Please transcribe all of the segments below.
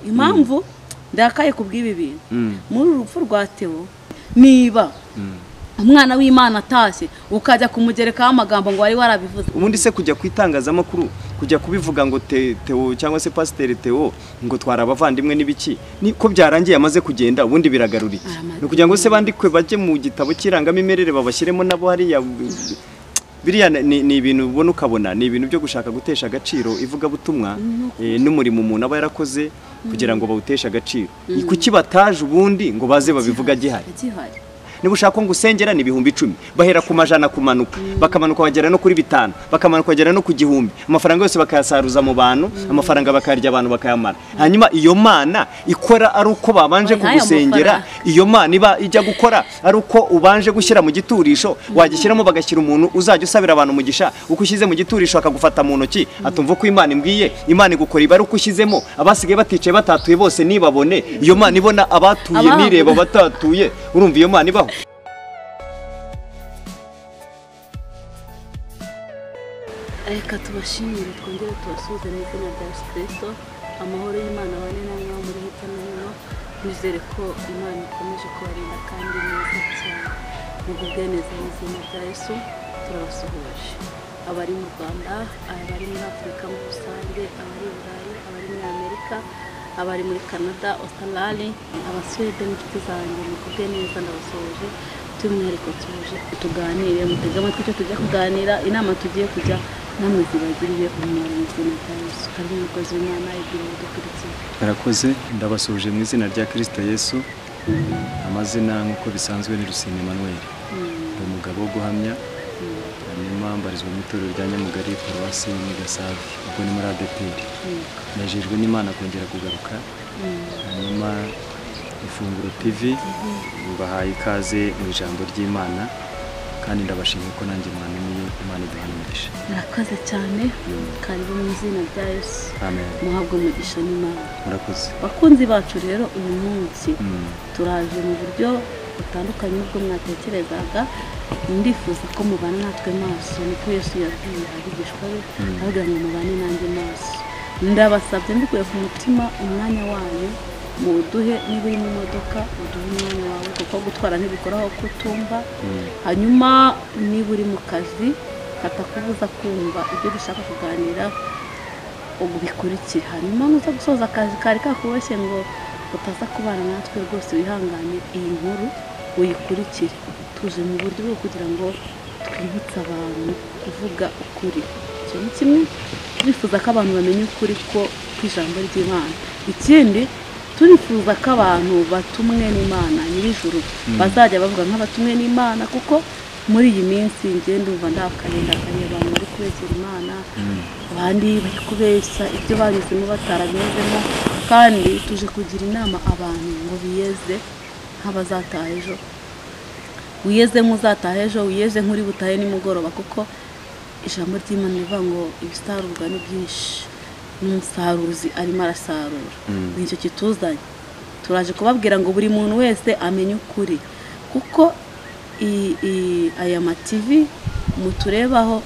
Impamvu ndakaye kubw'ibi bintu muri urupfu rwa Theo, niba umwana w'Imana atashye ukajya kumugerekaho amagambo ngo wari warabivuze. Ubundi se kujya ku itangazamakuru kujya kubivuga ngo Theo cyangwa se Pasiteri Theo ngo twara abavandimwe n'ibiki, niko byarangiye amaze kugenda, ubundi biragarura iki? Ni ukugira ngo se bandikwe bajye mu gitabo cy'irangamimerere babashyiremo nabo hariya. Biriya ni ibintu ubona ukabona ni ibintu byo gushaka gutesha agaciro ivugabutumwa n'umurimo umuntu aba yarakoze kugira ngo bawuteshe agaciro. Kuki bataje ubundi ngo baze babivuga gihari? Niba ushaka ngo usengera ni 10,000, bahera ku majana kumanuka, bakamanuka bagera no kuri 5, bakamanuka bagera no ku 1000, amafaranga yose bakayasaruza mu bantu, amafaranga bakayarya abantu bakayamara. Hanyuma iyo mana ikora ari uko babanje kugusengera, iyo mana iba ijya gukora ari uko ubanje gushyira mu giturisho, wagishyiramo bagashyira umuntu uzajya usabira abantu umugisha, uko ushyize mu giturisho akagufata mu ntoki, atumva ko Imana imbwiye, Imana igukora iba ari uko ushyizemo, abasigaye baticaye batatuye bose nibabone, iyo mana ibona abatuye nireba batatuye, urumva iyo mana ibaho? Reka tubashimire twongere tubasuhuze mu izina rya Yesu Kristo. Amahoro y'Imana abane namwe muri hirya no hino. Nizere ko Imana ikomeje kubarinda kandi neza cyane. Mugubwe neza mu izina rya Yesu. Turabasuhuje abari mu Rwanda, abari muri Afurika muri rusange, abari i Burayi, abari muri Amerika, abari muri Canada, Australia, Abasuwede n'inshuti zanjye, mugubwe neza, ndabasuhuje. By'umwihariko tuje tuganire, mutege amatwi icyo tujya kuganira, inama tugiye kujya namwe zibagiriye umumaro mu izina rya Yesu. Karibu umukozi w'Imana igira udukurikiye. Murakoze, ndabasuhuje mu izina rya Kristo Yesu. Amazina nk'uko bisanzwe ni Rusine Emmanuel, ndi umugabo wo guhamya, hanyuma mbarizwa mu itorero rya Nyamugari, paruwasi Nyagasavi, ubwo ni muri ADEPR. Nejejwe n'Imana kongera kugaruka. Hanyuma Ifunguro TV mbahaye ikaze mu ijambo ry'Imana, kandi ndabashimiye ko nanjye mwantumiye. Imana iduhane umugisha. Murakoze cyane, karibu mu izina rya Yesu. Amen. Muhabwe umugisha n'Imana. Murakoze. Bakunzi bacu rero, uyu munsi turaje mu buryo butandukanye ubwo mwatekerezaga. Ndifuza ko mubana natwe maso, niko Yesu yabwiye abigishwa be, ababwira ngo mubane nanjye maso. Ndabasabye mbikuye ku mutima, umwanya wanyu muduhe, niba uri mu modoka uduhe umwanya wawe, kuko gutwara ntibikoraho kutumva. Hanyuma niba uri mu kazi katakubuza kumva ibyo dushaka kuganira, ubikurikire. Hanyuma nuza gusoza akazi kari kakuboshye ngo utaza kubana natwe, rwose wihangane iyi nkuru uyikurikire. Tuje mu buryo bwo kugira ngo twibutse abantu kuvuga ukuri. Icyo ni kimwe, turifuza ko abantu bamenya ukuri ko kw'ijambo ry'Imana. Ikindi, turifuza ko abantu batumwe n'Imana nyir'ijuru bazajya bavuga nk'abatumwe n'Imana, kuko muri iyi minsi njye ndumva ndakaye abantu bari kubeshyera Imana, abandi bari kubeshya ibyo banyuzemo batarabinyuzemo. Kandi tuje kugira inama abantu ngo biyeze nk'abazataha ejo, wiyeze nk'uzataha ejo, wiyeze nk'uri butahe nimugoroba, kuko ijambo ry'Imana rivuga ngo ibisarurwa ni byinshi n'umusaruzi arimo arasarura. Nicyo kituzanye, turaje kubabwira ngo buri muntu wese amenye ukuri, kuko aya ma TV muturebaho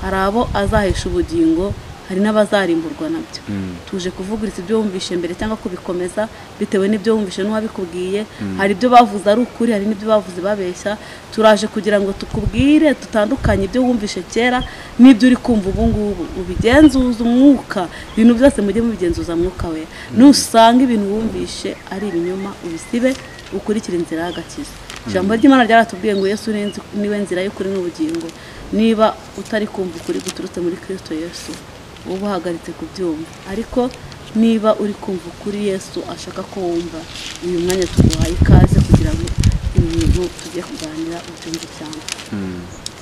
hari abo azahesha ubugingo, hari n'abazarimburwa nabyo. Tuje kuvuguriza ibyo wumvishe mbere cyangwa kubikomeza bitewe n'ibyo wumvishe n'uwabikubwiye. Hari ibyo bavuze ari ukuri, hari n'ibyo bavuze babeshya. Turaje kugira ngo tukubwire tutandukanye ibyo wumvishe kera n'ibyo uri kumva ubu ngubu, ubigenzuza umwuka. Ibintu byose mujye mubigenzuza mwuka we. Nusanga ibintu wumvishe ari ibinyoma, ubisibe, ukurikire inzira y'agakiza. Ijambo ry'Imana ryaratubwiye ngo Yesu niwe nzira y'ukuri n'ubugingo. Niba utari kumva ukuri guturutse muri Kristo Yesu, uba uhagaritse kubyumva. Ariko niba uri kumva ukuri Yesu ashaka ko wumva, uyu mwanya tuguhaye ikaze kugira ngo ibintu tugiye kuganira ubyumve cyane.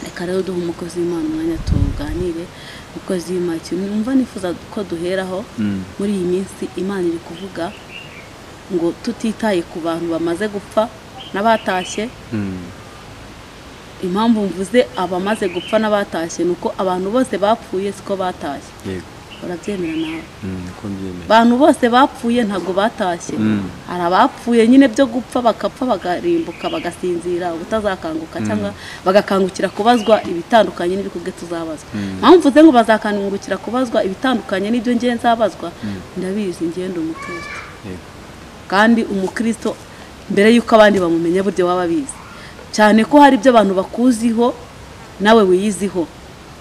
Reka rero duhe umukozi w'Imana umwanya tuganire. Umukozi w'Imana, ikintu numva nifuza ko duheraho muri iyi minsi, Imana iri kuvuga ngo tutitaye ku bantu bamaze gupfa n'abatashye. Impamvu mvuze abamaze gupfa n'abatashye ni uko abantu bose bapfuye siko batashye. Urabyemera nawe? Abantu bose bapfuye ntabwo batashye. Hari abapfuye nyine byo gupfa bakapfa bagarimbuka bagasinzira ubutazakanguka cyangwa bagakangukira kubazwa ibitandukanye n'ibyo kubwe tuzabazwa. Mpamvu mvuze ngo bazakangukira kubazwa ibitandukanye n'ibyo ngiye nzabazwa, ndabizi ngende umukristo. Kandi umukristo mbere yuko abandi bamumenya buryo baba bizi cyane ko hari ibyo abantu bakuziho nawe wiyiziho,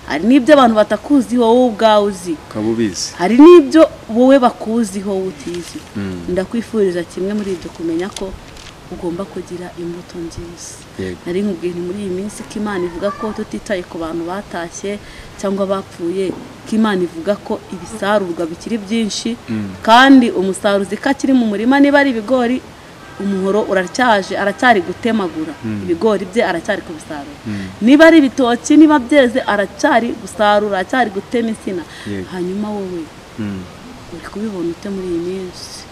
hari n'ibyo abantu batakuziho wowe ubwawe uzi, hari n'ibyo wowe bakuziho utizi. Ndakwifuriza kimwe muri ibyo, kumenya ko ugomba kugira imbuto nziza. Nari nkubwiye muri iyi minsi ko Imana ivuga ko tutitaye ku bantu batashye cyangwa bapfuye, ko Imana ivuga ko ibisarurwa bikiri byinshi, kandi umusaruzi ko akiri mu murima, niba ari ibigori umuhoro uracyaje, aracyari gutemagura ibigori bye, aracyari kubisarura. Niba ari ibitoki, niba byeze, aracyari gusarura, aracyari gutema insina. Hanyuma wowe uri kubibona ute muri iyi minsi?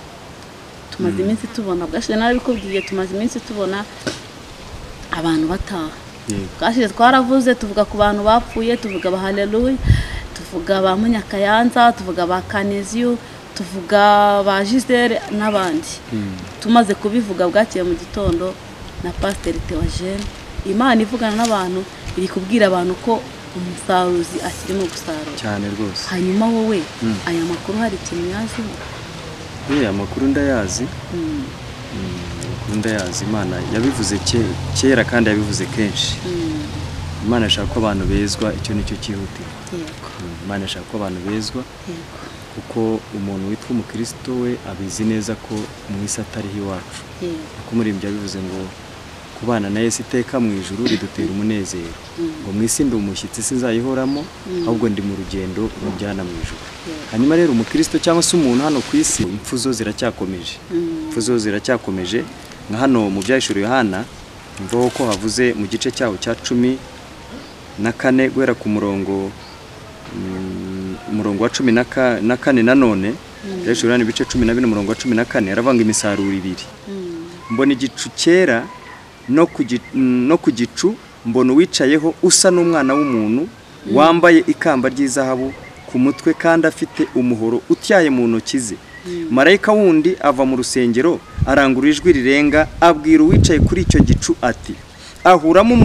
Tumaze iminsi tubona, bwashize narabikubwiye, tumaze iminsi tubona abantu bataha. Bwashize twaravuze, tuvuga ku bantu bapfuye, tuvuga ba Haleluya, tuvuga ba Munyakayanza, tuvuga ba Kaneziyo, tuvuga ba Gisele n'abandi. Tumaze kubivuga bwakiye mu gitondo na Pasteur Theogene, Imana ivugana n'abantu, iri kubwira abantu ko umusaruzi akirimo gusarura cyane rwose. Hanyuma wowe aya makuru hari ikintu yaziho? Aya makuru ndayazi. Makuru ndayazi. Imana yabivuze kera kandi yabivuze kenshi. Imana ishaka ko abantu bezwa, icyo nicyo cyihutirwa. Imana ishaka ko abantu bezwa. Kuko umuntu witwa umukristo we abizi neza ko mu isi atariho iwacu. Kuko umuririmbyi yabivuze ngo kubana na Yesu iteka mu ijuru bidutera umunezero, ngo mu isi ndi umushyitsi sinzayihoramo, ahubwo ndi mu rugendo rujyana mu ijuru. Hanyuma rero umukristo cyangwa se umuntu hano ku isi, impfu zo ziracyakomeje. Impfu zo ziracyakomeje. Nka hano mu Byahishuriwe Yohana mvaho ko havuze mu gice cyaho cya 14 guhera ku murongo wa 14 nanone, Byahishuriwe Yohana ibice 14 umurongo wa 14, aravanga imisaruro ibiri. Mbona igicu cyera no ku gicu mbona uwicayeho usa n'umwana w'umuntu, wambaye ikamba ry'izahabu ku mutwe kandi afite umuhoro utyaye mu ntoki ze. Marayika wundi ava mu rusengero arangurura ijwi rirenga abwira uwicaye kuri icyo gicu ati: ahuramo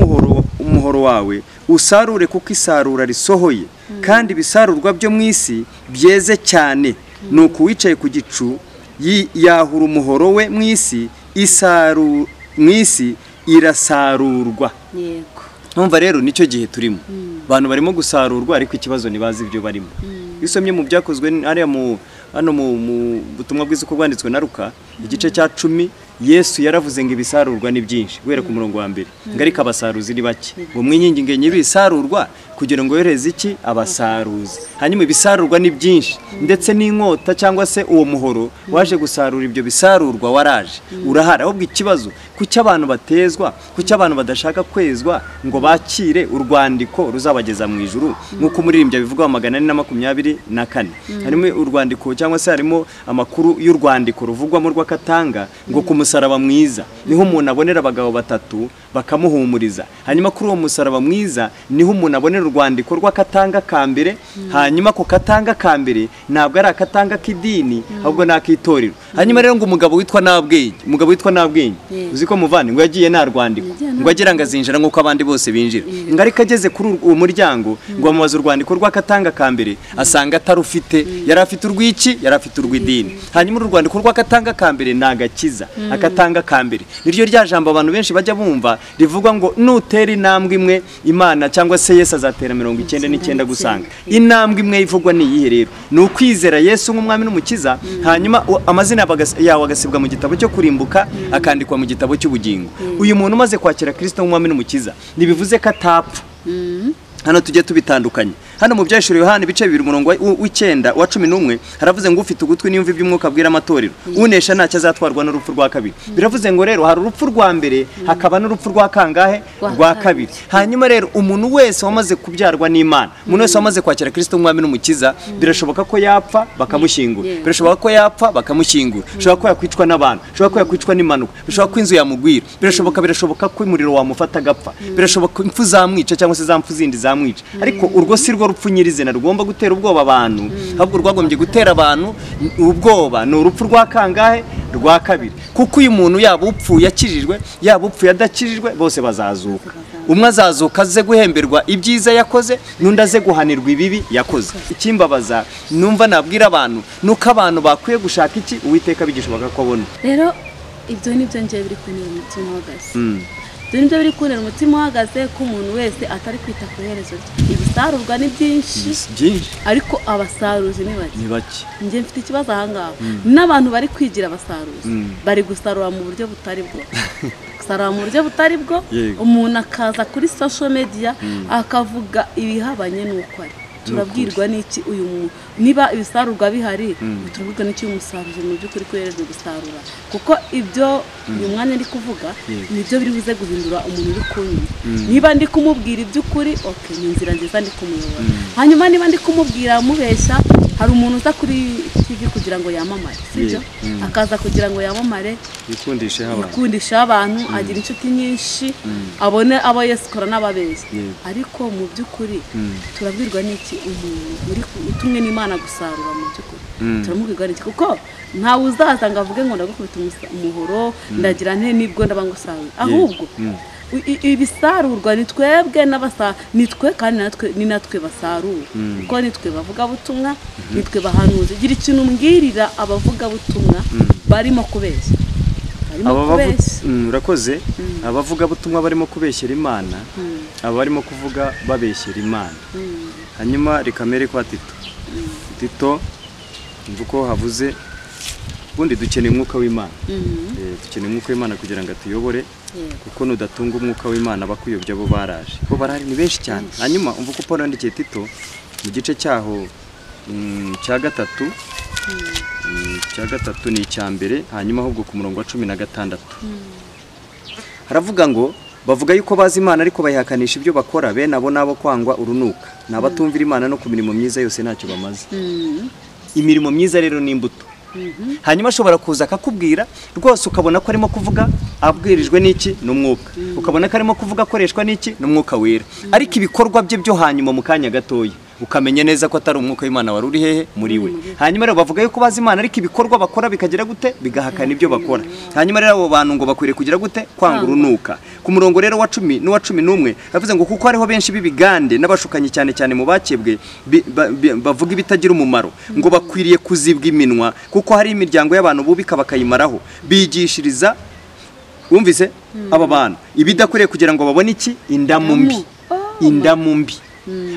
umuhoro wawe usarure, kuko isarura risohoye, kandi ibisarurwa byo mu isi byeze cyane. Nuko uwicaye ku gicu yahura umuhoro we mu isi, mu isi irasarurwa. Yego. Numva rero nicyo gihe turimo. Abantu barimo gusarurwa ariko ikibazo nibazi ibyo barimo. Isomye mu byakozwe hariya mu hano mu butumwa bwiza uko bwanditswe na Luka igice cya 10, Yesu yaravuze ngo ibisarurwa ni byinshi guhera ku murongo wa mbere, ngo ariko abasaruzi ni bake, ngo mwinginge nyibisarurwa kugira ngo yohereze iki abasaruzi. Hanyuma ibisarurwa ni byinshi, ndetse n'inkota cyangwa se uwo muhoro waje gusarura ibyo bisarurwa waraje urahara. Ahubwo ikibazo kuki abantu batezwa, kuki abantu badashaka kwezwa ngo bakire urwandiko ruzabageza mu ijuru, nkuko umuririmbyi abivuga 424. Harimo urwandiko cyangwa se harimo amakuru y'urwandiko ruvugwamo rw'akatanga ngo ku musaraba mwiza niho umuntu abonera abagabo batatu bakamuhumuriza. Hanyuma kuri uwo musaraba mwiza niho umuntu abonera urwandiko rw'akatanga ka mbere. Hanyuma ko katanga ka mbere ntabwo ari akatanga k'idini, ahubwo n'akitorero. Hanyuma rero ngo umugabo witwa Nabwenge, umugabo witwa Nabwenge uzi ko muvane ngo yagiye nta rwandiko, ngo agira ngo azinjira nkuko abandi bose binjira, ngo ariko ageze kuri uwo muryango ngo amubaza urwandiko rw'akatanga ka mbere asanga atarufite. Yari afite urw'iki? Yari afite urw'idini. Hanyuma urwandiko rw'akatanga ka mbere ni agakiza. Akatanga ka mbere niryo rya jambo abantu benshi bajya bumva rivuga ngo nutera intambwe imwe Imana cyangwa se Yesu azatera 99 gusanga. Intambwe imwe ivugwa ni iyihe rero? Ni ukwizera Yesu nk'umwami n'umukiza, hanyuma amazina yawe agasibwa mu gitabo cyo kurimbuka akandikwa mu gitabo cy'ubugingo. Uyu muntu umaze kwakira Kristo nk'umwami n'umukiza ntibivuze ko atapfa. Hano tujye tubitandukanye. Hano mu Byahishuriwe Yohana ibice 2 umurongo w'9 wa 11 haravuze ngo ufite ugutwi niyumva iby'umwuka abwira amatorero, unesha ntacyo azatwarwa n'urupfu rwa kabiri. Biravuze ngo rero hari urupfu rwa mbere hakaba n'urupfu rwa kangahe? Rwa kabiri. Hanyuma rero umuntu wese wamaze kubyarwa n'Imana, umuntu wese wamaze kwakira Kristo nk'umwami n'umukiza, birashoboka ko yapfa bakamushyingura, birashoboka ko yapfa bakamushyingura, birashoboka ko yakwicwa n'abantu, birashoboka ko yakwicwa n'impanuka, birashoboka ko inzu yamugwira, birashoboka ko umuriro wamufata agapfa, birashoboka impfu zamwica cyangwa se za mpfu zindi yamwica. Ariko urwo si rwo rupfu nyirizina rugomba gutera ubwoba abantu, ahubwo rwagombye gutera abantu ubwoba ni urupfu rwa kangahe? Rwa kabiri. Kuko uyu muntu yaba upfuye akijijwe, yaba upfuye adakijijwe, bose bazazuka. Umwe azazuka aze guhemberwa ibyiza yakoze, n'undi aze guhanirwa ibibi yakoze. Ikimbabaza numva nabwira abantu nuko abantu bakwiye gushaka iki Uwiteka bigishoboka ko abona. Rero ibyo nibyo ngiye biri kuntera umutima uhagaze. Ibyo nibyo biri kuntera umutima uhagaze ko umuntu wese atari kwita ku iherezo rye. Ibisarurwa ni byinshi ariko abasaruzi ni bake. Njye mfite ikibazo aha ngaha n'abantu bari kwigira abasaruzi bari gusarura mu buryo butari bwo. Gusarura mu buryo butari bwo, umuntu akaza kuri social media akavuga ibihabanye n'uko ari. Turabwirwa n'iki uyu muntu niba ibisarurwa bihari, turabwirwa n'iki umusaruzi mu by'ukuri ko yerejwe gusarura? Kuko ibyo uyu mwanya ndi kuvuga nibyo biri buze guhindura umuntu uri kunyumva. Niba ndi kumubwira iby'ukuri, okay, ni inzira nziza ndi kumuyobora. Hanyuma niba ndi kumubwira mubeshya, hari umuntu uza kuri TV kugira ngo yamamare, sibyo? Akaza kugira ngo yamamare, yikundishe abantu, agira inshuti nyinshi, abone abo yesikora n'ababeshya. Ariko mu by'ukuri turabwirwa n'iki umuntu uri utumwe n'Imana gusarura mu by'ukuri? Turamubwirwa n'iki? Kuko ntawe uzaza ngo avuge ngo ndagukubita umuhoro, ndagira nte nibwo ndaba ngusarura. Ahubwo ibisarurwa ni twebwe ni twe kandi natwe ni natwe basarura. Kuko ni twe bavuga butumwa, ni twe bahanuzi. Gira ikintu umbwirira abavuga butumwa barimo kubeshya. Urakoze. Abavuga butumwa barimo kubeshyera Imana, aba barimo kuvuga babeshyera Imana. Hanyuma reka mere kwa Tito. Tito mvuko havuze ubundi dukeneye umwuka w'Imana. Dukeneye umwuka w'Imana kugira ngo atuyobore, kuko nudatunga umwuka w'Imana bakuyobya bo baraje. Bo barahari ni benshi cyane. Hanyuma umva uko Paul yandikiye Tito mu gice cyaho cya gatatu, cya gatatu ni icya mbere, hanyuma ahubwo ku murongo wa 16. Haravuga ngo bavuga yuko bazi Imana ariko bayihakanisha ibyo bakora, bene abo nabo kwangwa urunuka, nabatumvira Imana no ku mirimo myiza yose ntacyo bamaze. Imirimo myiza rero ni imbuto. Hanyuma ashobora kuza akakubwira rwose ukabona ko arimo kuvuga abwirijwe n'iki? N'umwuka. Ukabona ko arimo kuvuga akoreshwa n'iki? N'umwuka wera. Ariko ibikorwa bye byo hanyuma mu kanya gatoya ukamenya neza ko atari umwuka w'Imana wari uri hehe muri we. Hanyuma rero bavuga yuko bazi Imana ariko ibikorwa bakora bikagira gute? Bigahakana ibyo bakora. Hanyuma rero abo bantu ngo bakwiriye kugira gute? Kwanga urunuka. Ku murongo rero wa 10 n'uwa 11 yavuze ngo kuko hariho benshi b'ibigande n'abashukanyi cyane cyane mu bakebwe bavuga ibitagira umumaro, ngo bakwiriye kuzibwa iminwa kuko hari imiryango y'abantu bubika bakayimaraho, bigishiriza wumvise aba bantu ibidakwiriye kugira ngo babone iki? Indamu mbi. Indamu mbi.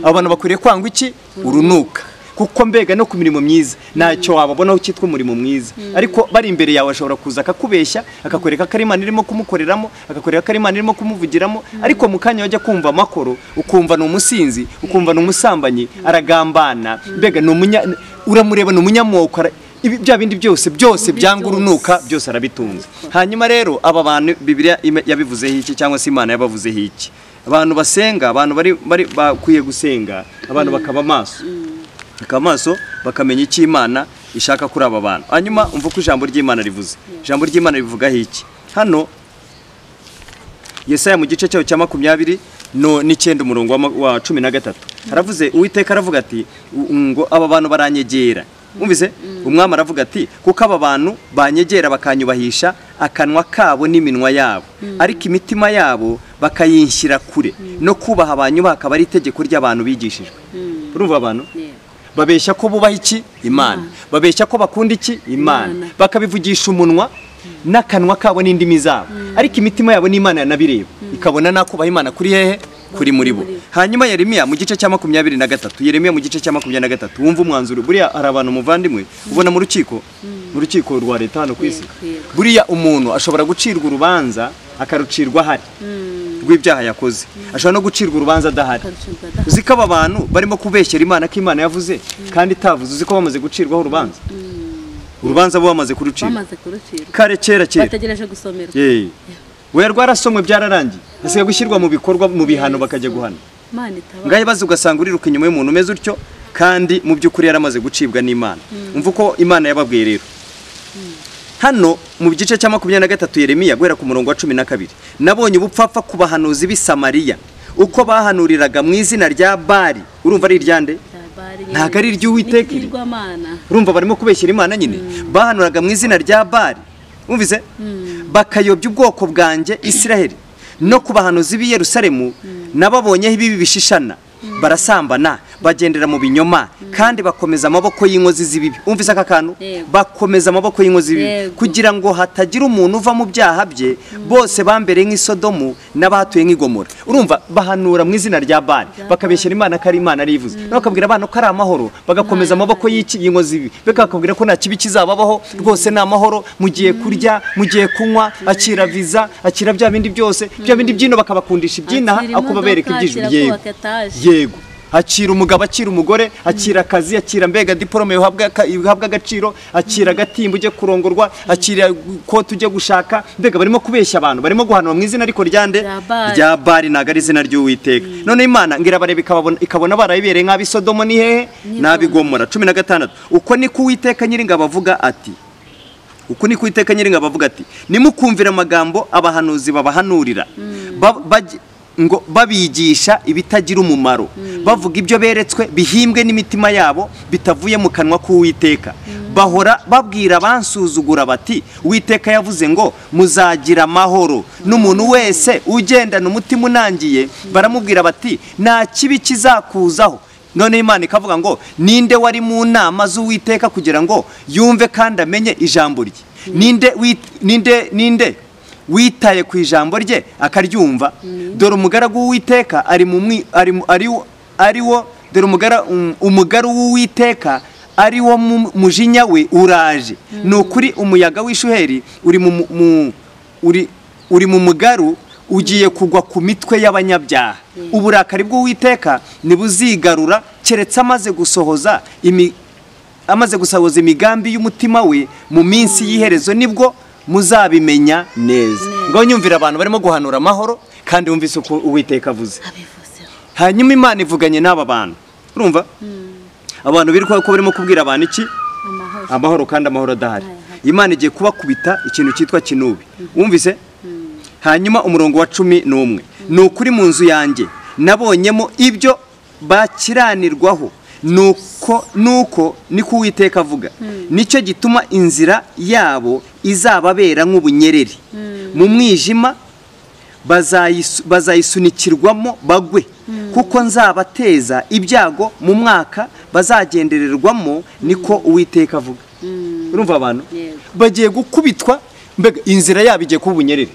Abo bantu bakwiriye kwangwa iki? Urunuka. Kuko mbega no ku mirimo myiza ntacyo wababonaho cyitwa umurimo mwiza, ariko bari imbere yawe ashobora kuza akakubeshya, akakwereka ko ari Imana irimo kumukoreramo, akakwereka ko ari Imana irimo kumuvugiramo, ariko mu kanya wajya kumva amakoro ukumva ni umusinzi, ukumva ni umusambanyi, aragambana, mbega ni uramureba ni umunyamoko, ibi bya bindi byose byose byanga urunuka byose arabitunze. Hanyuma rero aba bantu Bibiliya yabivuzeho iki cyangwa se Imana yabavuzeho iki? Abantu basenga, abantu bari bakwiye gusenga, abantu bakaba maso. Bakaba maso bakamenya icyo Imana ishaka kuri aba bantu. Hanyuma umva ko ijambo ry'Imana rivuze. Ijambo ry'Imana rivuga iki? Hano Yesaya mu gice cyaho cya 29 umurongo wa 13. Haravuze Uwiteka aravuga ati ngo aba bantu baranyegera. Umvise? Umwami aravuga ati kuko aba bantu banyegera bakanyubahisha akanwa kabo n'iminwa yabo, ariko imitima yabo bakayinshyira kure, no kubaha abanyubaha akaba ari itegeko ry'abantu bigishijwe. Urumva abantu babeshya ko bubaha iki? Imana. Babeshya ko bakunda iki? Imana. Bakabivugisha umunwa n'akanwa kabo n'indimi zabo, ariko imitima yabo n'Imana yanabireba ikabona nakubaha Imana kuri hehe? Kuri muri bo. Hanyuma Yeremiya mu gice cya 23, Yeremiya mu gice cya 23, wumva umwanzuro. Buriya hari abantu muvandimwe ubona mu rukiko, mu rukiko rwa leta hano ku isi, buriya umuntu ashobora gucirwa urubanza akarucirwa ahari rw'ibyaha yakoze, ashobora no gucirwa urubanza adahari. Uzi ko aba bantu barimo kubeshyera Imana ko Imana yavuze kandi itavuze, uzi ko bamaze gucirwaho urubanza? Urubanza bo bamaze kurucirwa kare kera kera, bategereje gusomerwa. We rwarasomwe byararangiye, hasigaye gushyirwa mu bikorwa mu bihano bakajya guhana. Ngaye bazi ugasanga uriruka inyuma y'umuntu umeze utyo kandi mu by'ukuri yaramaze gucibwa n'Imana. Umva uko Imana yababwiye rero. Hano mu gice cya 23 Yeremiya guhera ku murongo wa 12, nabonye ubupfapfa ku bahanuzi b'i Samariya, Uko bahanuriraga mu izina rya Bali, urumva ari iryande? Ntabwo ari iry'Uwiteka. Urumva barimo kubeshyira Imana nyine. Bahanuraga mu izina rya Bali, umvise? Bakayobya ubwoko bwanjye Isiraheli. No ku bahanuzi b'i Yerusalemu nababonyeho ibibi bishishana, barasambana, bagendera mu binyoma, kandi bakomeza amaboko y'inkozi z'ibibi. Umvise aka kantu? Bakomeza amaboko y'inkozi z'ibibi kugira ngo hatagira umuntu uva mu byaha bye. Bose bambere nk'isodomu n'abahatuye nk'igomora. Urumva bahanura mu izina rya Bali, bakabeshyira Imana ko ari Imana arivuze, bakabwira abana ko ari amahoro, bagakomeza amaboko y'inkozi z'ibibi, bakabwira ko nta kibi kizababaho, rwose ni amahoro, mugiye kurya, mugiye kunywa, akira visa, akira bya bindi byose, bya bindi byino bakabakundisha ibyinaha, akubabereka ibyijuru. Yego, akira umugabo, akira umugore, akira akazi, akira mbega diplome uhabwa agaciro, akira agatimba ujye kurongorwa, akira ko tujye gushaka. Mbega barimo kubeshya abantu, barimo guhanura mu izina ariko ryande rya Bali, ntago ari izina ry'Uwiteka. None Imana ngira barebe ikabona barayibereye nk'ab'i Sodomo ni hehe n'ab'i Gomora. 16 uko niko Uwiteka Nyiringabo avuga ati, uko niko Uwiteka Nyiringabo avuga ati, nimukumvira amagambo abahanuzi babahanurira, ngo babigisha ibitagira umumaro, bavuga ibyo beretswe bihimbwe n'imitima yabo bitavuye mu kanwa k'Uwiteka. Bahora babwira bansuzugura bati, Uwiteka yavuze ngo muzagira amahoro. N'umuntu wese ugendana umutima unangiye baramubwira bati, nta kibi kizakuzaho. None Imana ikavuga ngo ninde wari mu nama z'Uwiteka kugira ngo yumve kandi amenye ijambo rye? Ninde witaye ku ijambo rye akaryumva? Dore umugaragu w'Uwiteka ari mu ari wo, dore umugaru w'Uwiteka ari wo mujinya we uraje. Ni ukuri umuyaga w'ishuheri uri mu mugaru ugiye kugwa ku mitwe y'abanyabyaha. Uburakari bw'Uwiteka ntibuzigarura keretse amaze gusohoza imigambi y'umutima we mu minsi y'iherezo, nibwo muzabimenya neza. Ngo nyumvira abantu barimo guhanura amahoro kandi wumvise uko Uwiteka avuze. Hanyuma Imana ivuganye n'aba bantu. Urumva? Abantu biri ko barimo kubwira abantu iki? Amahoro, kandi amahoro adahari. Imana igiye kubakubita ikintu cyitwa kinubi. Wumvise? Hanyuma umurongo wa 11, ni ukuri mu nzu yanjye nabonyemo ibyo bakiranirwaho, nuko niko Uwiteka avuga, nicyo gituma inzira yabo izababera nk'ubunyereri, mu mwijima bazayisunikirwamo bagwe, kuko nzabateza ibyago mu mwaka bazagendererwamo, niko Uwiteka avuga. Urumva abantu bagiye gukubitwa, mbega inzira yabo igiye kuba ubunyereri.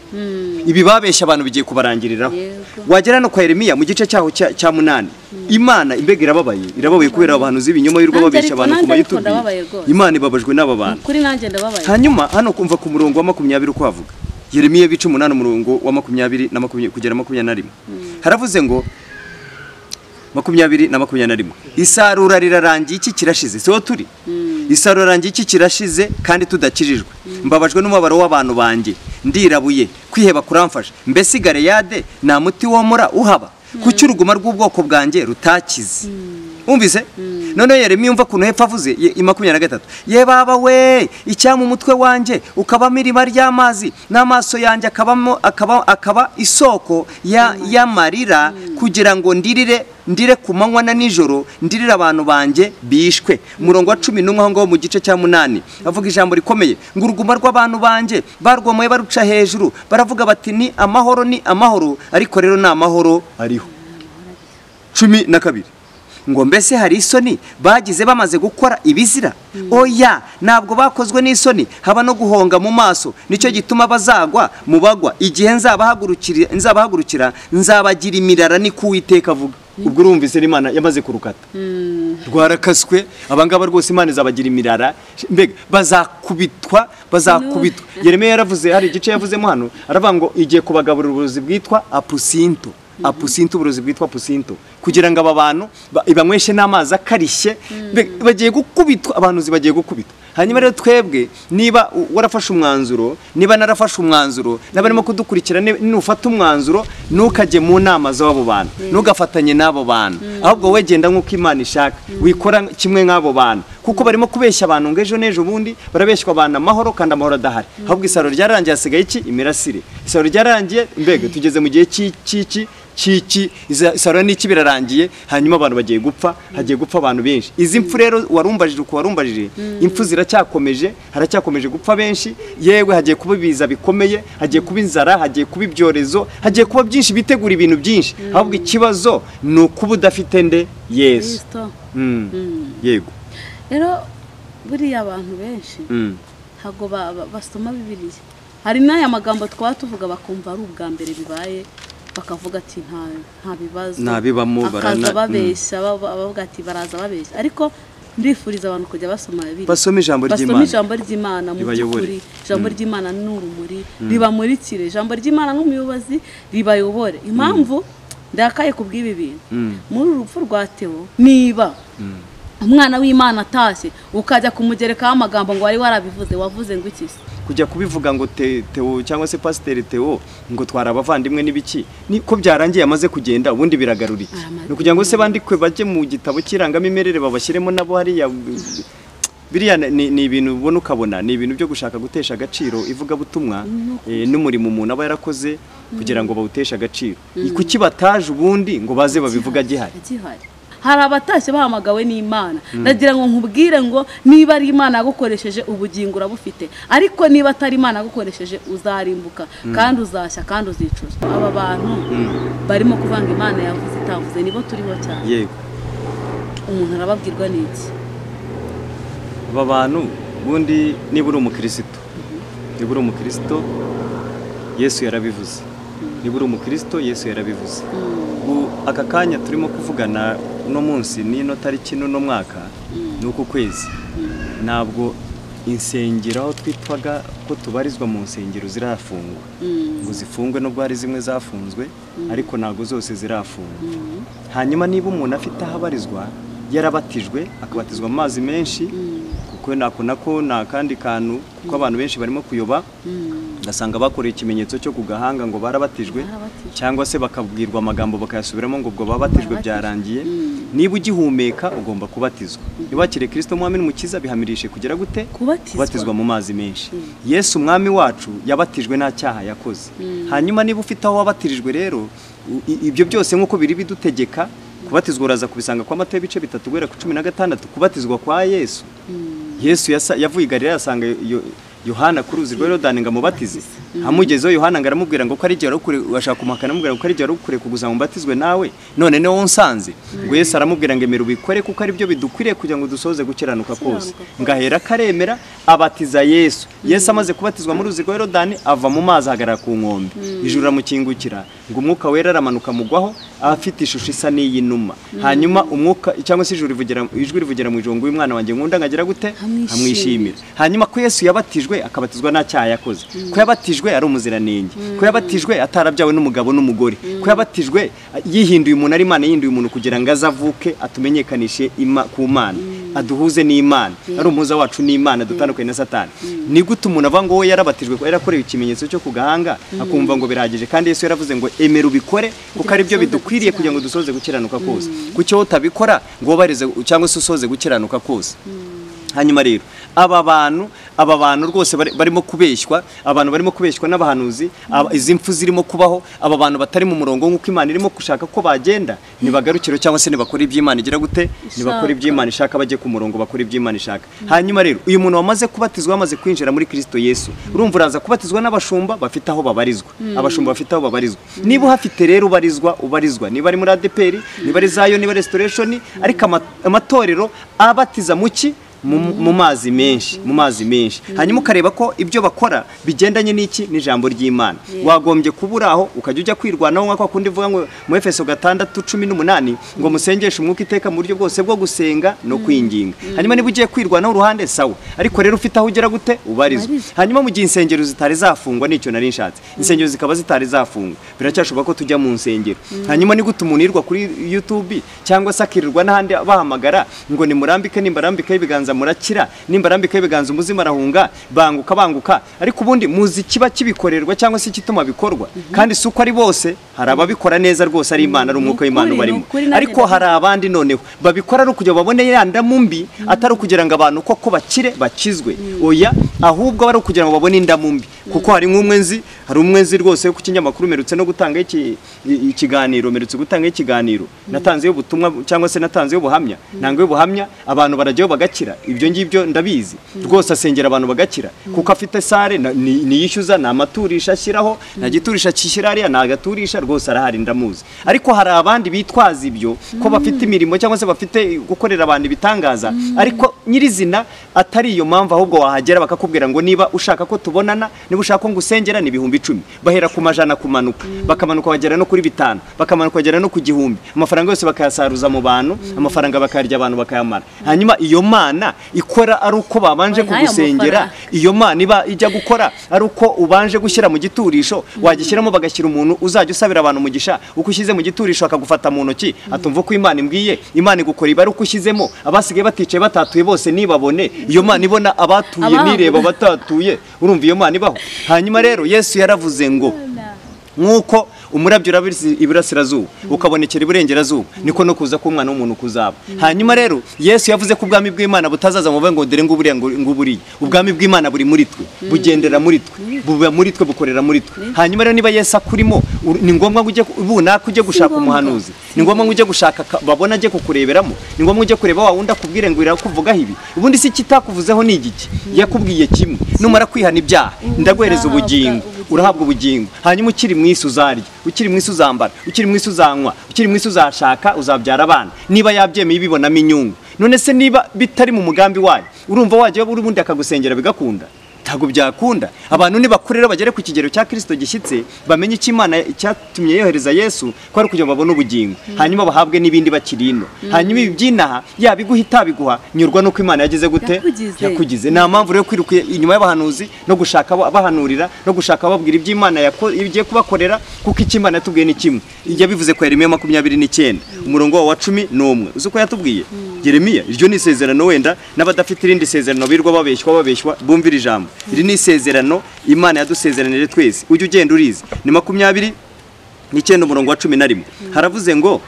Ibi babeshya abantu bigiye kubarangiriraho. Wagera no kwa Yeremiya mu gice cyaho cya 8, Imana imbega irababaye kubera abantu z'ibinyoma y'urwo babeshya abantu ku mayitubi. Imana ibabajwe n'aba bantu. Kuri nanjye ndababaye. Hanyuma hano kumva ku murongo wa 20 uko avuga. Yeremiya bice 8 umurongo wa 20 na 20 kugera 21. Haravuze ngo 20 na 21. Isarura rirarangiye, iki kirashize. So turi. Isarura rangiye, iki kirashize kandi tudakijijwe. Mbabajwe n'umubabaro w'abantu banjye, ndirabuye, kwiheba kuramfasha. Mbese Galeyade nta muti womora uhaba? Kuki uruguma rw'ubwoko bwanjye rutakize? Umvise? None Yeremiya umva kuntu hepfo avuze 23. Ye baba we, icyama umutwe wanjye ukabamo iriba ry'amazi, n'amaso yanjye akabamo akaba isoko y'amarira, kugira ngo ndire ku manywa na nijoro, ndirira abantu banjye bishwe. Umurongo wa 11 aho ngaho mu gice cya 8 avuga ijambo rikomeye ngo uruguma rw'abantu banjye barwomoye baruca hejuru, baravuga bati ni amahoro, ni amahoro, ariko rero ni amahoro ariho. 12 ngo mbese hari isoni bagize bamaze gukora ibizira? Oya, ntabwo bakozwe n'isoni, haba no guhonga mu maso. Nicyo gituma bazagwa mu bagwa, igihe nzabahagurukira nzabagira imirara, niko Uwiteka avuga. Ubwo urumvise Imana yamaze kurukata, rwarakaswe. Abangaba rwose Imana izabagira imirara, mbega bazakubitwa. Yeremiya yaravuze, hari igice yavuzemo hano aravuga ngo igiye kubagaburira uburozi bwitwa apusinto. Apusinto, uburozi bwitwa apusinto, kugira ngo aba bantu ibanyweshe n'amazi akarishye. Bagiye gukubitwa, abantu bagiye gukubitwa. Hanyuma rero twebwe niba warafashe umwanzuro, niba narafashe umwanzuro, n'abarimo kudukurikira, nufata umwanzuro ntukajye mu nama z'abo bantu, ntugafatanye n'abo bantu, ahubwo wegenda nk'uko Imana ishaka, wikora kimwe nk'abo bantu, kuko barimo kubeshya abantu ngo ejo n'ejo bundi barabeshywa abantu amahoro kandi amahoro adahari. Ahubwo isaro ryarangiye, hasigaye iki? Imirasire. Isaro ryarangiye, mbega tugeze mu gihe cy'iki cy'iki, isarura n'iki birarangiye, hanyuma abantu bagiye gupfa, hagiye gupfa abantu benshi. Izi mpfu rero warumbajije uko warumbajije, impfu ziracyakomeje, haracyakomeje gupfa benshi, yewe hagiye kuba ibiza bikomeye, hagiye kuba inzara, hagiye kuba ibyorezo, hagiye kuba byinshi, bitegura ibintu byinshi. Ahubwo ikibazo ni ukuba udafite nde? Yesu. Yego. Rero buriya abantu benshi ntago basoma Bibiliya. Hari n'aya magambo twaba tuvuga bakumva ari ubwa mbere bibaye, bakavuga ati nta bibazo, ntabibamo, bakaza babeshya, bavuga ati baraza babeshya. Ariko ndifuriza abantu kujya basoma Bibiliya, basoma ijambo ry'Imana, basoma ijambo ry'Imana mu by'ukuri. Ijambo ry'Imana ni urumuri, ribamurikire. Ijambo ry'Imana nk'umuyobozi ribayobore. Impamvu ndakaye kubw'ibi bintu muri urupfu rwa Theo, niba umwana w'Imana atashye ukajya kumugerekaho amagambo ngo wari warabivuze, wavuze ngo iki se? Kujya kubivuga ngo Theo cyangwa se Pasiteri Theo ngo twara abavandimwe n'ibiki, niko byarangiye amaze kugenda, ubundi biragarura iki? Ni ukugira ngo se bandikwe bajye mu gitabo cy'irangamimerere babashyiremo nabo hariya. Biriya ni ibintu ubona ukabona ni ibintu byo gushaka gutesha agaciro ivugabutumwa n'umurimo umuntu aba yarakoze kugira ngo bawuteshe agaciro. Kuki bataje ubundi ngo baze babivuga gihari? Hari abatashye bahamagawe n'Imana. Ndagira ngo nkubwire ngo niba ari Imana yagukoresheje ubugingo urabufite, ariko niba atari Imana yagukoresheje uzarimbuka kandi uzashya kandi uzicuza. Aba bantu barimo kuvanga Imana yavuze itavuze, nibo turiho cyane. Yego. Umuntu arababwirwa n'iki? Aba bantu ubundi niba uri umukristo, niba uri umukristo Yesu yarabivuze. Niba uri umukristo Yesu yarabivuze. Aka kanya turimo kuvugana uno munsi n'ino tariki n'uno mwaka n'uku kwezi, ntabwo insengero aho twitwaga ko tubarizwa mu nsengero zirafungwa ngo zifungwe, nubwo hari zimwe zafunzwe ariko ntabwo zose zirafungwa. Hanyuma niba umuntu afite aho abarizwa yarabatijwe akabatizwa mu mazi menshi, kuko nako nako nta kandi kantu, kuko abantu benshi barimo kuyoba ugasanga bakoreye ikimenyetso cyo ku gahanga ngo barabatijwe, cyangwa se bakabwirwa amagambo bakayasubiramo ngo ubwo babatijwe byarangiye. Niba ugihumeka ugomba kubatizwa. Niba wakiriye Kristo Mwami n'Umukiza bihamirishe kugira gute? Kubatizwa mu mazi menshi. Yesu Umwami wacu yabatijwe nta cyaha yakoze. Hanyuma niba ufite aho wabatirijwe rero, ibyo byose nk'uko biri bidutegeka kubatizwa, uraza kubisanga kwa Matayo ibice 3 guhera ku 16, kubatizwa kwa Yesu. Yesu yavuye i Galilaya asanga Yohana ku ruzi rwa Yorodani ngo amubatize. Amugezeho Yohana ngo aramubwira ngo ko ari igihe kure, ashaka kumuhakana amubwira ngo ko ari igihe kure kuguza ngo mbatizwe nawe, none ne wonsanze. Ngo Yesu aramubwira ngo emera ubikore kuko ari byo bidukwiriye kugira ngo dusoze gukiranuka kose. Ngahera karemera abatiza Yesu. Yesu amaze kubatizwa mu ruzi rwa Yorodani ava mu mazi ahagarara ku nkombe. Ijuru ramukingukira ngo umwuka wera aramanuka mugwaho afite ishusho isa n'iy'inuma. Hanyuma umwuka cyangwa se ijuru rivugira, ijwi rivugira mu ijuru ngo uyu mwana wanjye nkunda ngagira gute? Amwishimira. Hanyuma ko Yesu yabatijwe akabatizwa nta cyaha yakoze, ko yabatijwe ari umuziranenge, ko yabatijwe atarabyawe n'umugabo n'umugore, ko yabatijwe yihinduye umuntu ari Imana yihinduye umuntu kugira ngo azavuke atumenyekanishe ku Mana, aduhuze n'Imana, ari umuhuza wacu n'Imana, dutandukanye na Satani. Ni gute umuntu avuga ngo we yarabatijwe ko yarakorewe ikimenyetso cyo ku gahanga akumva ngo birahagije, kandi Yesu yaravuze ngo emera ubikore kuko ari byo bidukwiriye kugira ngo dusoze gukiranuka kose. Kuki wowe utabikora ngo wubahirize cyangwa se usoze gukiranuka kose? Hanyuma rero aba bantu rwose barimo kubeshywa, abantu barimo kubeshywa n'abahanuzi, izi mfu zirimo kubaho, aba bantu batari mu murongo nk'uko Imana irimo gushaka ko bagenda, nibagarukiro cyangwa se nibakora iby'Imana igira gute? Nibakora iby'Imana ishaka, bajye ku murongo bakora iby'Imana ishaka. Hanyuma rero uyu muntu wamaze kubatizwa, wamaze kwinjira muri Kristo Yesu, urumva uraza kubatizwa n'abashumba bafite aho babarizwa, abashumba bafite aho babarizwa. Niba uhafite rero ubarizwa, niba ari muri ADEPR, niba ari Zion, niba Restoration, ariko amatorero abatiza muki? Mu mazi menshi, mu mazi menshi. Hanyuma ukareba ko ibyo bakora bigendanye n'iki? N'ijambo ry'Imana. Wagombye kubura aho ukajya ujya kwirwanaho nka kwa kundi vuga ngo mu Efeso 6:18 ngo musengeshe umwuka iteka mu buryo bwose bwo gusenga no kwinginga. Hanyuma niba ugiye kwirwanaho uruhande sawa, ariko rero ufite aho ugera gute? Ubarizwa. Hanyuma mu gihe insengero zitari zafungwa, nicyo nari nshatse, insengero zikaba zitari zafungwa, biracyashoboka ko tujya mu nsengero. Hanyuma ni gute umuntu yirwa kuri YouTube cyangwa se akirirwa n'ahandi bahamagara ngo nimurambike, nimbarambike ibiganza ibiganza murakira, nimbarambikaho ibiganza umuzimu arahunga, banguka banguka. Ariko ubundi muzi kiba kibikorerwa cyangwa se kituma bikorwa, kandi si uko ari bose, hari ababikora neza rwose ari Imana, ari umwuka w'Imana ubarimo, ariko hari abandi noneho babikora ari ukugira babone ya ndamu mbi, atari ukugira ngo abantu koko bakire bakizwe, oya, ahubwo bari ukugira ngo babone indamu mbi. Kuko hari nk'umwenzi, hari umwenzi rwose ku kinyamakuru merutse no gutanga ikiganiro, merutse gutanga ikiganiro, natanze ubutumwa cyangwa se natanze ubuhamya, ntange ubuhamya, abantu barajyayo bagakira. Ibyo ngibyo ndabizi rwose, asengera abantu bagakira, kuko afite sare niyishyuza, nta maturisha ashyiraho, nta giturisha kishyira hariya, nta gaturisha rwose, arahari ndamuzi. Ariko hari abandi bitwaza ibyo ko bafite imirimo cyangwa se bafite gukorera abantu ibitangaza, ariko nyirizina atari iyo mpamvu, ahubwo wahagera bakakubwira ngo niba ushaka ko tubonana, niba ushaka ko ngusengera ni 10,000, bahera ku majana kumanuka, bakamanuka bagera no kuri 5, bakamanuka bagera no ku 1000, amafaranga yose bakayasaruza mu bantu, amafaranga bakarya abantu bakayamara. Hanyuma iyo Mana ikora ari uko babanje kugusengera, iyo Mana iba ijya gukora ari uko ubanje gushyira mu giturisho, wagishyiramo bagashyira umuntu uzajya usabira abantu umugisha, uko ushyize mu giturisho akagufata mu ntoki, atumva ko Imana imbwiye, Imana igukora iba ari uko ushyizemo, abasigaye baticaye batatuye bose nibabone, iyo Mana ibona abatuye nireba batatuye, urumva iyo Mana ibaho. Hanyuma rero Yesu yaravuze ngo nkuko umurabyo urabira iburasirazuba ukabonekera iburengerazuba, niko no kuza k'umwana w'umuntu kuzaba. Hanyuma rero Yesu yavuze ko ubwami bw'Imana butazaza mu ngo dore nguburiya nguburiya, ubwami bw'Imana buri muri twe, bugendera muri twe, buba muri twe, bukorera muri twe. Hanyuma rero niba Yesu akurimo, ni ngombwa ngo ujye ubunaka ujye gushaka umuhanuzi, ni ngombwa ngo ujye gushaka babona ajye kukureberamo, ni ngombwa ujye kureba wa wundi akubwire ngo irakuvugaho ibi, ubundi si kitakuvuzeho ni igiki, yakubwiye kimwe, numara kwihana ibyaha ndaguhereza ubugingo, urahabwa ubugingo. Hanyuma ukiri mu isi uzarya, ukiri mu isi uzambara, ukiri mu isi uzanywa, ukiri mu isi uzashaka, uzabyara abana, niba yabyemeye ibibonamo inyungu. None se niba bitari mu mugambi wayo, urumva wajya uri ubundi akagusengera bigakunda? Ntabwo byakunda. Abantu nibakurera bagere ku kigero cya Kristo gishyitse, bamenye icyo Imana cyatumye yohereza Yesu ko ari kugira ngo babone ubugingo, hanyuma bahabwe n'ibindi bakiri ino. Hanyuma ibi byinaha yabiguha itabiguha, nyurwa nuko Imana yagize gute, yakugize. Nta mpamvu rero kwiruka inyuma y'abahanuzi no gushaka abahanurira no gushaka ababwira iby'Imana igiye kubakorera, kuko icyo Imana yatubwiye ni kimwe. Yabivuze kwa Yeremiya 29 umurongo wa 11. Uzi ko yatubwiye Yeremiya, iryo ni isezerano, wenda n'abadafite irindi sezerano birwa babeshywa bumvira ijambo. Iri ni isezerano Imana yadusezeranije twese, ujye ugenda urizi. Ni 29 umurongo wa 11. Haravuze ngo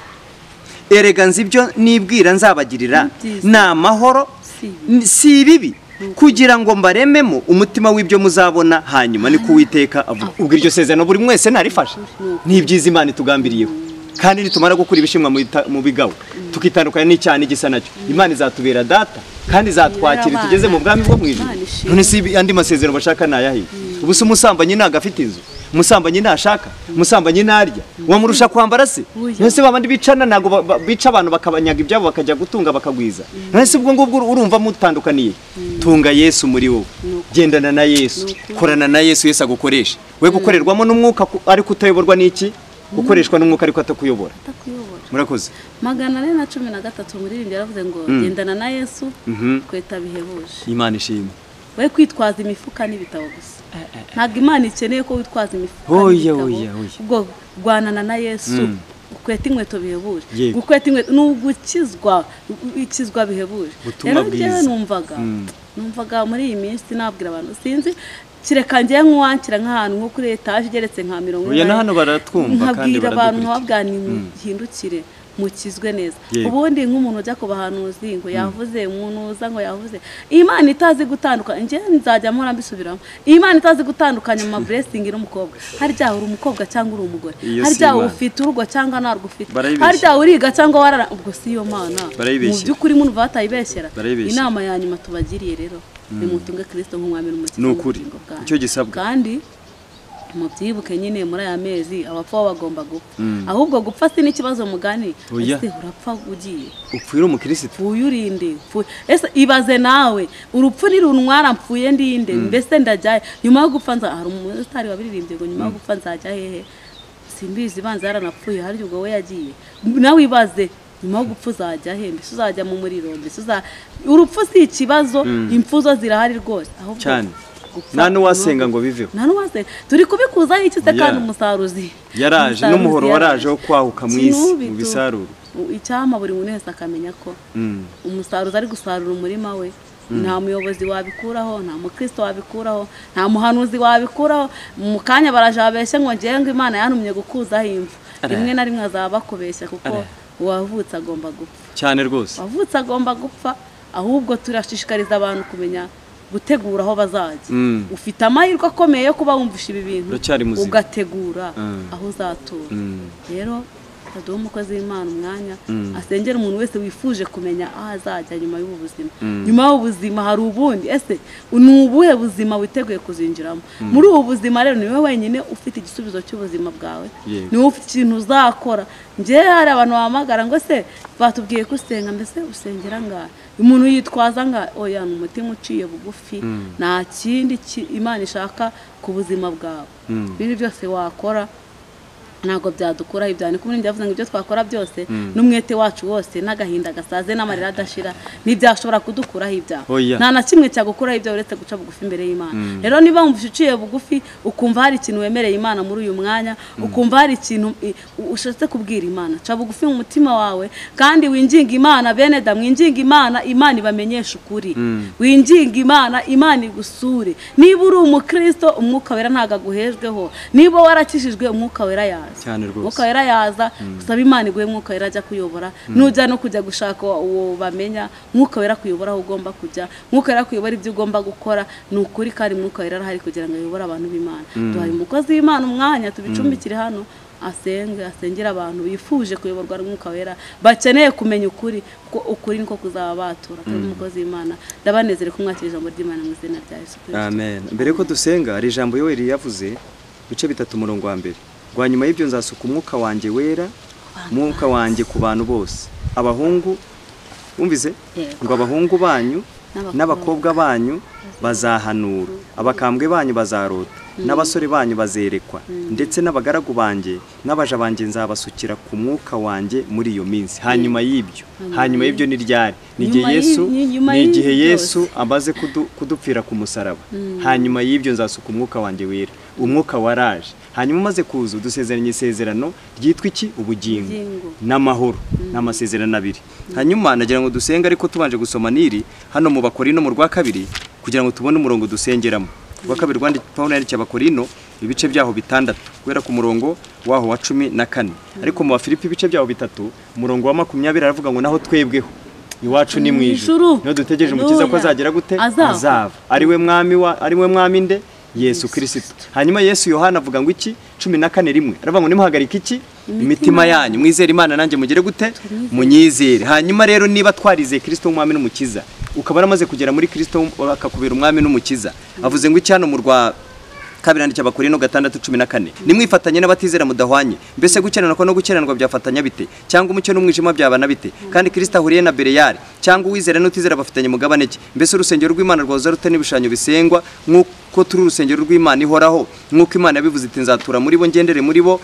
erega nzi ibyo nibwira nzabagirira ni amahoro si ibibi, kugira ngo mbarememo umutima w'ibyo muzabona hanyuma, ni kuwiteka avuga. Ubwo iryo sezerano buri mwese narifashe, ni ibyiza Imana itugambiriyeho, kandi nitumara gukura ibishimwa mu bigabo tukitandukanya n'icyaha n'igisa nacyo, Imana izatubera data kandi izatwakira tugeze mu bwami bwo mu ijuru. None si andi masezerano bashaka nayahe? Ubu se umusambanyi ntago afite inzu, umusambanyi ntashaka, umusambanyi ntarya, wamurusha kwambara se? None se babandi bicana ntago bica abantu bakabanyaga ibyabo bakajya gutunga bakagwiza? None se ubwo ngubwo urumva mutandukaniye? Tunga Yesu muri wowe, gendana na Yesu, korana na Yesu, Yesu agukoresha. We gukorerwamo n'umwuka ariko utayoborwa n'iki? Gukoreshwa n'umwuka ariko atakuyobora. Murakoze. 413 muririmbyi yaravuze ngo gendana na Yesu kweta bihebuje. Imana ishimwe. We kwitwaza imifuka n'ibitabo gusa. Ntabwo Imana ikeneye ko witwaza imifuka n'ibitabo. Ubwo gwanana na Yesu ukweta inkweto bihebuje. Gukweta inkweto n'ugukizwa, ikizwa bihebuje. Rero njyewe numvaga muri iyi minsi nabwira abantu sinzi kireka ngiye nk'uwankira nk'ahantu nko kuri etaje igeretse nka 40. Oya na hano baratwumva kandi baradukurikiye. Abantu babwani muhindukire mukizwe neza. Ubundi nk'umuntu ujya ku bahanuzi ngo yavuze, umuntu uza ngo yavuze, Imana itazi gutandukanya, ngiye nzajya mpora mbisubiramo, Imana itazi gutandukanya mu blessing n'umukobwa. Harya uri umukobwa cyangwa uri umugore, harya ufite urugo cyangwa ntarwo ufite, harya uriga cyangwa warara, ubwo si yo Mana. Mu by'ukuri muntu batayibeshyera. Inama ya nyuma tubagiriye rero, nimutunge Kristo nk'umwami n'umukiza. Nukuri icyo gisabwa. Kandi mubyibuke nyine muri aya mezi abapfa bagomba gupfa. Ahubwo gupfa si n'ikibazo mugani, ese urapfa ugiye upfuye umukristo uyurinde. Ese ibaze nawe urupfu ni runtwara mpfuye ndinde, mbese ndajya nyuma yo gupfa nza, hari umusitari wabiririmbye ngo nyuma yo gupfa nzajya hehe, simbizi banza yaranapfuye, hari ubwo we yagiye. Nawe ibaze nyuma yo gupfa uzajya he, mbese uzajya mu muriro, mbese urupfu si ikibazo, impfu zo zirahari rwose. Ahubwo cyane nta n'uwasenga ngo biveho, nta n'uwasenga, turi kubikuzaho iki se kandi umusaruzi yaraje n'umuhoro waraje wo kwahuka mu isi mu bisaruro. Icyampa buri muntu wese akamenya ko umusaruzi ari gusarura umurima we, Nta muyobozi wabikuraho, nta mukristo wabikuraho, nta muhanuzi wabikuraho. Mu kanya barajabeshye ngo ngiye ngo Imana yantumye gukuzaho imvu. Rimwe na rimwe azaba bakubeshya kuko uwavutse agomba gupfa. Cyane rwose. Uwavutse agomba gupfa, ahubwo turashishikariza abantu kumenya gutegura aho bazajya. Ufite amahirwe akomeye yo kuba wumvisha ibi bintu ugategura aho uzatura. Rero aduha umukozi w'Imana umwanya asengera umuntu wese wifuje kumenya aho azajya nyuma y'ubu buzima. Nyuma y'ubu buzima hari ubundi. Ese ni ubuhe buzima witeguye kuzinjiramo? Muri ubu buzima rero ni wowe wenyine ufite igisubizo cy'ubuzima bwawe, ni wowe ufite ikintu uzakora. Njye hari abantu bahamagara ngo se batubwiye ko usenga, mbese usengera ngahe? Umuntu yitwaza nga oya, ni umutima uciye bugufi, nta kindi Imana ishaka ku buzima bwawe. Ibindi byose wakora ntabwo byadukuraho ibyaha. Ni kumwe n'ibyo ngo ibyo twakora byose n'umwete wacu wose n'agahinda gasaze n'amarira adashira ntibyashobora kudukuraho ibyaha. Nta na kimwe cyagukuraho ibyaha uretse guca bugufi imbere y'Imana. Rero niba wumva uciye bugufi, ukumva hari ikintu wemereye Imana muri uyu mwanya, ukumva hari ikintu ushatse kubwira Imana, ca bugufi mu mutima wawe kandi winginga Imana. Bene da mwinginga Imana, Imana ibamenyesha ukuri. Winginga Imana, Imana igusure. Niba uri umukristo, umwuka wera ntago aguhejweho. Niba warakijijwe, umwuka wera yaza. Umwuka wera yaza, usaba Imana iguhe umwuka wera ajya kuyobora. Nujya no kujya gushaka uwo bamenya, umwuka wera kuyobora aho ugomba kujya, umwuka wera kuyobora ibyo ugomba gukora. Ni ukuri kandi umwuka wera arahari kugira ngo ayobore abantu b'Imana. Duhaye umukozi w'Imana umwanya, tubicumbikire hano asenge, asengera abantu bifuje kuyoborwa n'umwuka wera, bakeneye kumenya ukuri, kuko ukuri niko kuzaba batura. Kandi umukozi w'Imana ndabanezere kumwakira ijambo ry'Imana mu izina rya Yesu Kristo. Amen. Mbere ko dusenga hari ijambo Yoweri yavuze bice 3 umurongo wa 1. Rwa nyuma y'ibyo nzasuka umwuka wanjye wera, umwuka wanjye ku bantu bose. Abahungu, wumvise? Ngo abahungu banyu n'abakobwa banyu bazahanura, abakambwe banyu bazarota, n'abasore banyu bazerekwa, ndetse n'abagaragu banjye n'abaja banjye nzabasukira ku mwuka wanjye muri iyo minsi. Hanyuma y'ibyo, hanyuma y'ibyo ni ryari? Ni igihe Yesu, ni igihe Yesu amaze kudupfira ku musaraba. Hanyuma y'ibyo nzasuka umwuka wanjye wera. Umwuka waraje. Hanyuma umaze kuza dusezeranye isezerano ryitwa iki? Ubugingo n'amahoro, n'amasezerano abiri. Hanyuma nagira ngo dusenga, ariko tubanje gusoma niri hano mu Bakorino mu rwa 2 kugira ngo tubone umurongo dusengeramo. Rwa 2 rwandi Paulo yandikiye Abakorino ibice byaho 6 guhera ku murongo waho wa 14. Ariko mu Bafilipi ibice byaho 3 umurongo wa 20 aravuga ngo naho twebweho iwacu ni mu ijuru, niho dutegereje umukiza ko azagera gute? Azava. Ari we mwami wa, ari we mwami nde? Yesu Kristo. Hanyuma Yesu Yohana avuga ngo iki? 14:1 aravuga ngo nimuhagarike iki? Imitima yanyu, mwizere Imana nanjye mugere gute? Munyizere. Hanyuma rero niba twarizeye Kristo umwami n'umukiza, ukaba waramaze kugera muri Kristo akakubera umwami n'umukiza, avuze ngo iki hano mu rwa 2 yandikiye Abakorino 6:14, nimwifatanye n'abatizera mudahwanye, mbese gukeranwa no gukeranwa byafatanya bite? Cyangwa umucyo n'umwijima byabana bite? Kandi Kristo ahuriye na Bereyari, cyangwa uwizera n'utizera bafitanye mugabane ki? Mbese urusengero rw'Imana rwaza rute n'ibishushanyo bisengwa? Nk'uko turi urusengero rw'Imana ihoraho, nk'uko Imana yabivuze iti nzatura muri bo ngendere muri bo,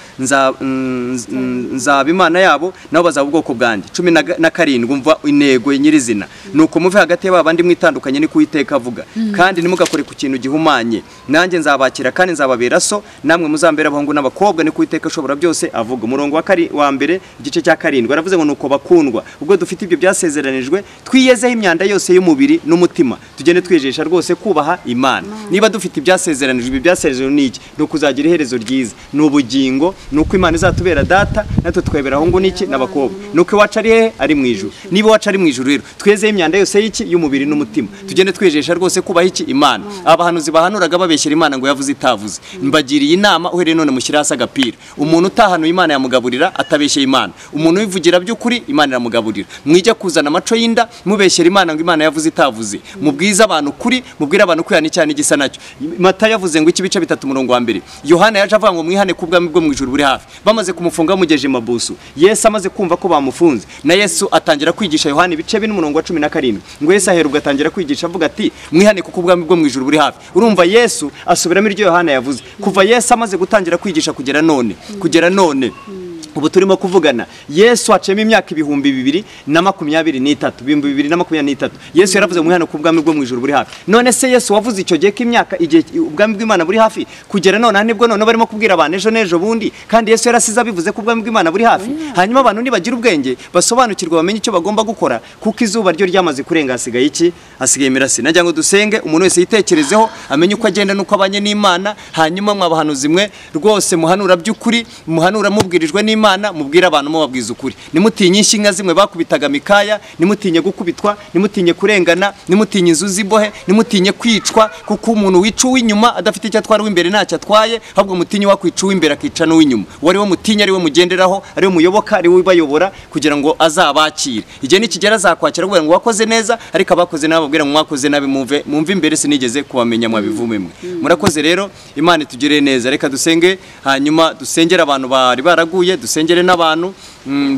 nzaba Imana yabo nabo bazaba ubwoko bwanjye. 17 umva intego nyirizina, nuko muve hagati y'abandi mwitandukanye, ni kuwiteka avuga, kandi ntimugakore ku kintu gihumanye, nanjye nzabakira kandi nzababera so, namwe muzambera abahungu n'abakobwa, ni kuwiteka ashobora byose avuga. Umurongo wa 1 igice cya 7 aravuze ngo nuko bakundwa, ubwo dufite ibyo byasezeranijwe, twiyezeho imyanda yose y'umubiri n'umutima, tugende twijesha rwose kubaha Imana. Niba dufite ibyasezeranijwe, ibi byasezeranijwe ni iki? Ni ukuzagira iherezo ryiza, ni ubugingo, ni uko Imana izatubera data natwe twebera ahungu n'iki n'abakobwa, ni uko iwacu ari hehe? Ari mu ijuru. Niba iwacu ari mu ijuru rero twiyezeho imyanda yose y'iki? Y'umubiri n'umutima, tugende twijesha rwose kubaha iki? Imana. Abahanuzi bahanuraga babeshyera Imana ngo yavuze itavuze. Mbagiriye inama uhereye none mushyira hasi agapira. Umuntu utahanuye Imana yamugaburira atabeshyeye Imana. Umuntu wivugira by'ukuri Imana iramugaburira. Mwijya kuzana amaco y'inda mubeshyera Imana ngo Imana yavuze itavuze. Mubwiza abantu kuri, mubwira abantu kwihana icyaha n'igisa nacyo. Matayo yavuze ngo iki bice 3 umurongo wa 1. Yohana yaje avuga ngo mwihane ku bwami bwo mu ijuru buri hafi. Bamaze kumufunga bamugeje mabusu. Yesu amaze kumva ko bamufunze, na Yesu atangira kwigisha Yohana ibice 4 umurongo wa 17. Ngo Yesu aheruka atangira kwigisha avuga ati mwihane kuko ubwami bwo mu ijuru buri hafi. Urumva Yesu asubiramo iryo Yohana yavuze. Kuva Yesu amaze gutangira kwigisha kugera none, kugera none Ubu turimo kuvugana Yesu acemo imyaka 2023, 2023. Yesu yaravuze mu hano ku bwami bwo mu ijuru buri hafi. None se Yesu wavuze icyo gihe ko imyaka igihe ubwami bw'Imana buri hafi kugera none nibwo none barimo kubwira abantu ejo n'ejo bundi, kandi Yesu yarasize abivuze ko ubwami bw'Imana buri hafi. Hanyuma abantu nibagira ubwenge basobanukirwa bamenye icyo bagomba gukora, kuko izuba ryo ryamaze kurenga, hasigaye iki? Hasigaye imirasire. Nagira ngo dusenge, umuntu wese yitekerezeho amenye uko agenda n'uko abanye n'Imana. Hanyuma mwabahanuzi mwe rwose muhanura by'ukuri, muhanura mubwirijwe n'Imana, mubwira abantu mubabwiza ukuri. Nimutinye inshinga zimwe bakubitaga Mikaya, nimutinye gukubitwa, nimutinye kurengana, nimutinye inzu z'imbohe, nimutinye kwicwa, kuko umuntu wica uw'inyuma adafite icyo atwara uw'imbere ntacyo atwaye, ahubwo mutinye wakwica uw'imbere akica n'uw'inyuma. Uwo ari we mutinye, ari we mugenderaho, ari we muyoboka, ari we ubayobora kugira ngo azabakire. Igihe nikigera azakwakira kugira ngo wakoze neza, ariko abakoze nabi ababwira ngo mwakoze nabi, mumve imbere sinigeze kubamenya mwabivume mwe. Murakoze rero, Imana itugirire neza. Reka dusenge, hanyuma dusengere abantu bari baraguye, dusengere n'abantu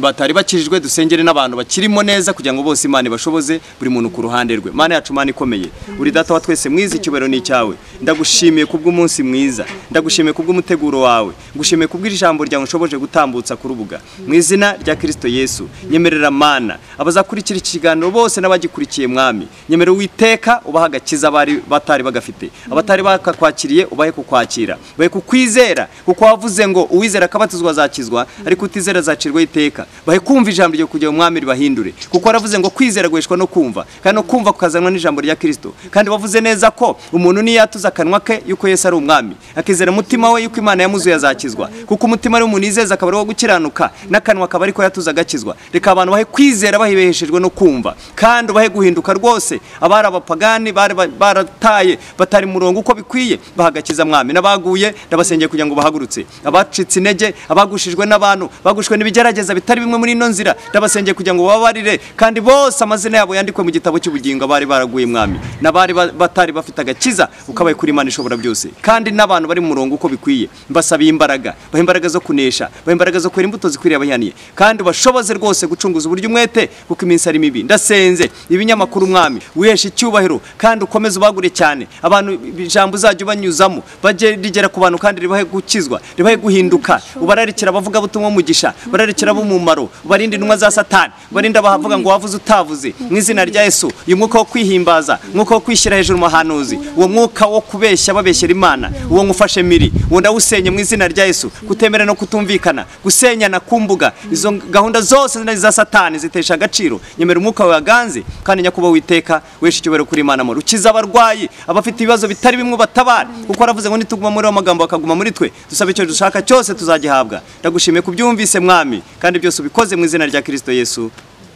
batari bakijijwe, dusengere n'abantu bakirimo neza, kugira ngo bose Imana ibashoboze, buri muntu ku ruhande rwe. Mana yacu, Mana ikomeye, uri data wa twese mwiza, icyubahiro ni icyawe. Ndagushimiye kubw'umunsi mwiza, ndagushimiye kubw'umuteguro wawe, ngushimiye kubw'ijambo ryawe ushoboje gutambutsa ku rubuga. Mu izina rya Kristo Yesu, nyemerera Mana abazakurikira iki kiganiro bose n'abagikurikiye Mwami, nyemerera Uwiteka ubaha agakiza bari batari bagafite, abatari bakakwakiriye ubahe kukwakira, bahe kukwizera, kuko wavuze ngo uwizera akabatizwa azakizwa, ariko utizera azacirwa iteka. Bahe kumva ijambo ryo kugira Umwami ribahindure, kuko waravuze ngo kwizera guheshwa no kumva, kandi no kumva kukazanwa n'ijambo rya Kristo. Kandi wavuze neza ko umuntu niyatuza akanwa ke yuko Yesu ari Umwami, akizera umutima we yuko Imana yamuzuye azakizwa, kuko umutima ari umuntu yizeza akaba ari wo gukiranuka, n'akanwa akaba ariko yatuza agakizwa. Reka abantu bahe kwizera bahibeheshejwe no kumva, kandi bahe guhinduka rwose. Abari abapagani bari barataye batari murongo uko bikwiye, bahagakiza Mwami. N'abaguye ndabasengeye kugira ngo bahagurutse, abacitse intege, abagushijwe n'abantu, bagushwe n'ibigerageza bitari bimwe muri ino nzira, ndabasengeye kugira ngo babarire, kandi bose amazina yabo yandikwe mu gitabo cy'ubugingo, abari baraguye Mwami, n'abari batari bafite agakiza ukabaye kuri Imana ishobora byose. Kandi n'abantu bari mu murongo uko bikwiye, mbasabiye imbaraga, bahe imbaraga zo kunesha, bahe imbaraga zo kwera imbuto zikwiriye abahaniye, kandi bashoboze rwose gucunguza uburyo umwete, kuko iminsi ari mibi. Ndasenze ibinyamakuru Mwami wiheshe icyubahiro, kandi ukomeze ubagure cyane abantu, ijambo uzajya ubanyuzamo bajye rigera ku bantu, kandi ribahe gukizwa, ribahe guhinduka. Ubararikira abavuga butumwa mugisha, bararikira b'umumaro, ubarinde intumwa za Satani, ubarinde abavuga ngo wavuze utavuze. Mu izina rya Yesu, uyu mwuka wo kwihimbaza, mwuka wo kwishyira hejuru muhanuzi, uwo mwuka wo kubeshya babeshyera Imana, uwo ngufashe miri, uwo ndawusenye mu izina rya Yesu. Kutemera no kutumvikana, gusenyana kumbuga, izo gahunda zose za Satani zitesha agaciro. Nyemera umwuka wawe aganze, kandi nyakuba witeka weshe icyubahiro kuri Imana amahoro. Ukiza abarwayi, abafite ibibazo bitari bimwe batabara, kuko waravuze ngo nituguma muri amagambo akaguma muri twe, dusabe icyo dushaka cyose tuzagihabwa. Ndagushimiye kubyumvise Mwami, kandi byose ubikoze mu izina rya Kristo Yesu.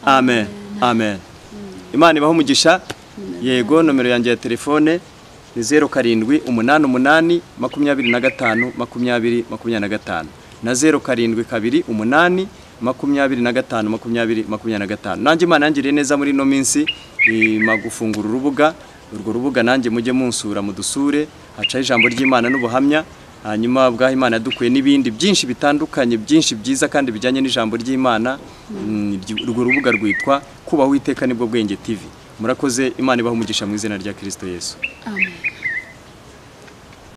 Amen. Amen. Imana ibahe umugisha. Yego, nomero yanjye ya telefone ni 07 88 25 20 25 na 07 28 25 20 25. Nanjye Imana yangiriye neza muri ino minsi imagufungura urubuga, urwo rubuga nanjye mujye munsura mudusure, hacaho ijambo ry'Imana n'ubuhamya. Hanyuma bwaho Imana yadukuye n'ibindi byinshi bitandukanye, byinshi byiza kandi bijyanye n'ijambo ry'Imana. Urwo rubuga rwitwa Kubaho Uwiteka Nibwo Bwenge TV. Murakoze, Imana ibahe umugisha mu izina rya Kristo Yesu. Amen.